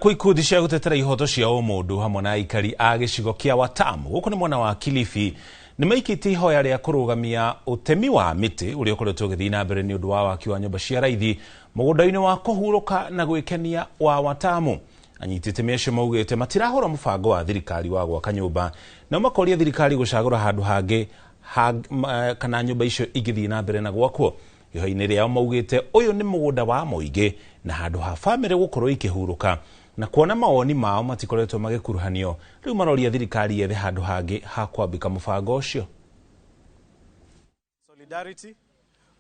Kwĩ ikundi cia gũtetera ihoto cia ũmũndũ hamwe na aikari a gĩcigo kĩa Watamu gũkũ nĩ mwena wa Kilifi nĩ maikĩtie ihoya rĩa kũrũgamia ũtemi wa mĩtĩ ũrĩa ũkoretwo ũgĩthiĩ na mbere nĩ ũndũ wa waki wa nyũmba cia raithi mũgũnda-inĩ wa kũhurũka na gwĩkenia wa Watamu. Anyiti itemi acio maugĩte matirahũra mũbango wa thirikari wa gwaka nyũmba nao makoria thirikari gũcagũra handũ hangĩ kana nyũmba icio ingĩthiĩ na mbere na gwakwo. Ihoya-inĩ rĩao maugĩte ũyũ nĩ mũgũnda wa mũingĩ na handũ ha bamĩrĩ gũkorwo ikĩhurũka na kuona mawoni mao matikoretwo magĩkuruhanio rĩu maroria thirikari yethe handũ hangĩ ha kwambĩka mũbango ũcio. Solidarity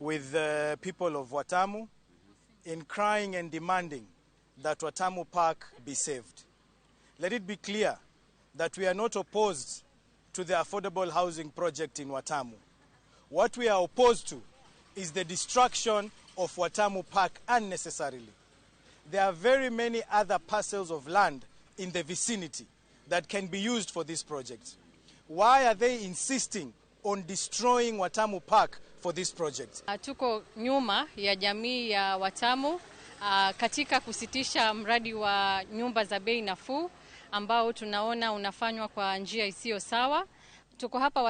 with the people of Watamu in crying and demanding that Watamu Park be saved. Let it be clear that we are not opposed to the affordable housing project in Watamu. What we are opposed to is the destruction of Watamu Park unnecessarily. There are very many other parcels of land in the vicinity that can be used for this project. Why are they insisting on destroying Watamu Park for this project? Tuko nyuma ya jamii ya Watamu katika kusitisha mradi wa nyumba za bei nafuu ambao tunaona unafanywa kwa njia isiyo sawa. Tuko hapa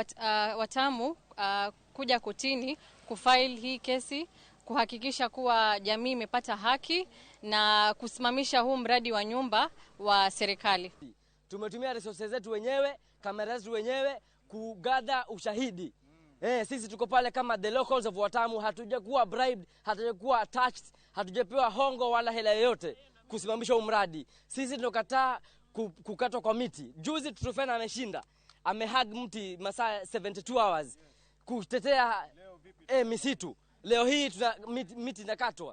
Watamu kuja kotini kufile hii kesi kuhakikisha kuwa jamii imepata haki na kusimamisha huu mradi wa nyumba wa serikali. Tumetumia resources zetu wenyewe, kamera zetu wenyewe kugather ushahidi. Sisi tuko pale kama the locals of Watamu, hatujakuwa bribed, hatujakuwa attached, hatujapewa hongo wala hela yoyote kusimamisha huu mradi. Sisi tunakataa kukatwa kwa miti. Juzi Trufena ameshinda, amehug mti masaa 72 hours kutetea misitu. Leo hii tuna miti inakatwa.